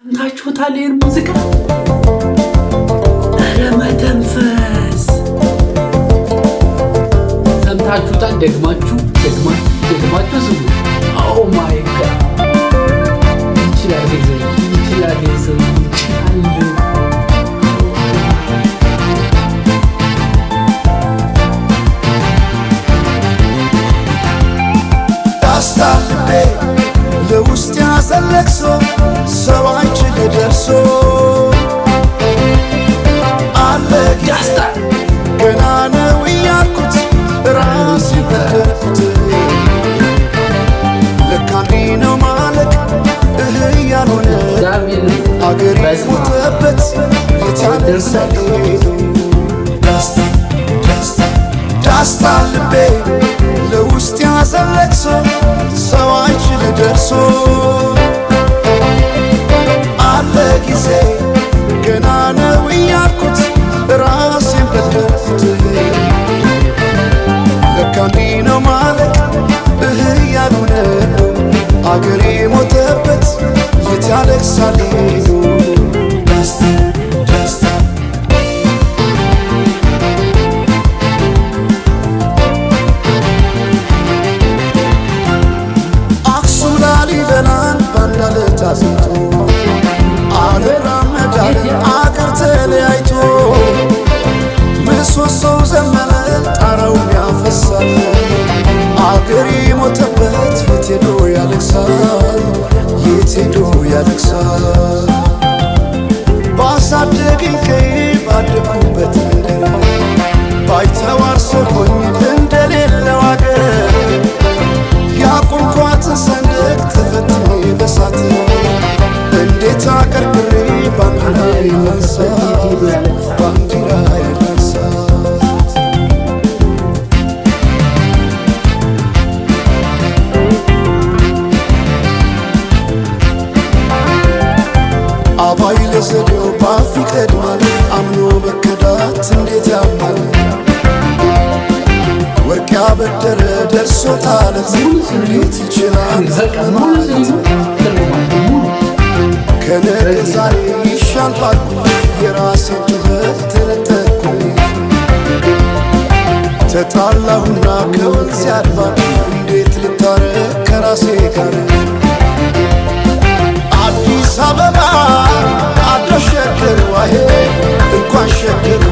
ሰምታችሁታል ይሄን ሙዚቃ? ኧረ መተንፈስ ሰምታችሁታል? ደግማችሁ ደግማችሁ ደግማችሁ ስሙ። Oh my God፣ ይችላል፣ ይዘው ይችላል፣ ይዘው ይችላል። ዳስታ ልቤ ለውስጥ ያዘን ለቅሶ ሰው አይችል ደርሶ አለ ጊዜ ዳስታ ገና ነው እያልኩት ራሴ በደልኩት። ለካ እንዲህ ነው ማለቅ እህ ያልሆነ እግዚአብሔር አገር በስመ አብ። ሞተበት የት ያለቅሳል ሄዶ። ዳስታ ዳስታ ዳስታ ልቤ ለውስጥ ያዘን ለቅሶ ሰው አይችል ደርሶ አለ ጊዜ ገና ነው እያልኩት ራሴን በደልኩት። ለካ እንዲህ ነው ማለቅ እህ ያልሆነ አገሬ ሞተበት የት ያለቅሳል ሄዶ። ደስታ ደስታ አክሱም ላሊበላን ባንዳለት አዝንቶ አልራመዳለ አገር ተለያይቶ ምሰሶው ዘመነ ጣራውም ያፈሳል። አገር ሞተበት የት ሄዶ ያለቅሳል፣ የት ሄዶ ያለቅሳል። ባሳደገኝ ቀዬ ባደኩበት መንደር ባይተዋር ሰው ሆኜ እንደሌለው አገር ያቆምኳትን ሰንደቅ ተፈትኜ በሳት እንዴት አቀርቅሬ ባንዲራ ላንሳት፣ ባንዲራ ላንሳት። አባይ ለዘዴው ባፍ ይቀድማል፣ አምኖ መከዳት እንዴት ያማል። ወርቅ ያበደረ ደርሶ ታለት እንዴት ይችላል በቃ ሙሉ ማለት ስሙ ትርጉማቸው ሙሉ ከነገ ዛሬ ይሻል ባልኩ የራሴን ጩኸት ተነጠቅኩኝ። ተጣላሁና ከወንዝ አድባር እንዴት ልታረቅ ከራሴ ጋር። አዲስ አበባ አዶ ሸገር ዋሄ እንኳን ሸገር።